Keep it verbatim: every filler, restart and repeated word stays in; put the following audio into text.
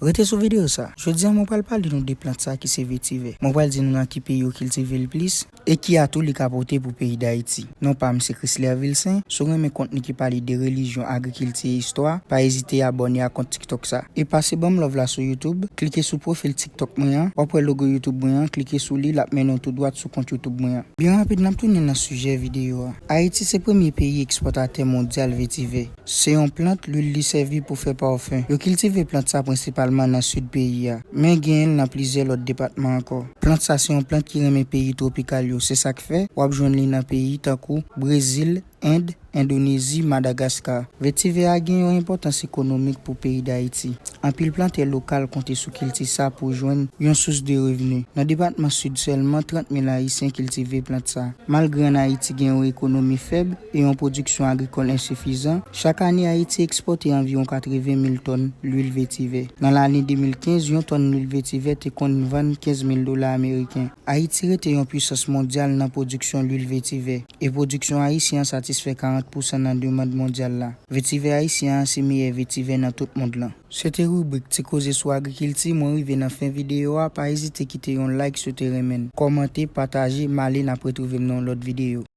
Rete sou videyo sa. Jodi a, mwen pral pale nou de plant sa ki se vetivè. Mwen pral di nou nan ki peyi yo kiltive l plis e ki atou li ka pote pou peyi Dayiti. Non pa m se Chrisler Vilcin. Si w renmen kontni ki pale de relijyon, agrikilti e istwa, pa ezite abòne a kont TikTok sa. E pase ban m love la sou YouTube, klike sou pwofil TikTok mwen an, w ap wè logo YouTube mwen an, klike sou li, l ap mennen w tou dwat sou kont YouTube mwen an. Byen rapid, n ap tounen nan sijè videyo a. Ayiti se premye peyi ekspòtatè mondyal vetivè. Se yon plant, lwil li sèvi pou fè pafen. Yo kiltive plant sa prensipalman nan sid peyi a, men genyen l nan plizyè lòt depatman ankò. Plant sa se yon plant ki renmen peyi twopikal yo, se sa k fè w ap jwenn li nan peyi tankou Brezil, End, Endonezi, Madagaskar. Vetivè a gen yon enpòtans ekonomik pou peyi Dayiti. Anpil plantè lokal konte sou kilti sa pou jwenn yon sous de revni. Nan depatman Sid sèlman, trant mil Ayisyen kiltive plant sa. Malgre ann Ayiti gen yon ekonomi fèb e yon pwodiksyon agrikòl ensifizan, chak ane Ayiti ekspòte anviwon katreven mil tòn lwil vetivè. Nan lane de mil kenz, yon tòn lwil vetivè te konn vann kenz mil dola ameriken. Ayiti rete yon pwisans mondyal nan pwodiksyon lwil vetivè, e pwodiksyon ayisyen an satisfè karant pousan nan demann mondyal la. Vetivè ayisyen an se meyè vetivè nan tout mond lan. Se te ribrik Ti Koze sou Agrikilti, mwen rive nan fen videyo a, pa ezite kite yon like si w te renmen l, kòmante, pataje, m ale, n ap retwouve m nan yon lòt videyo.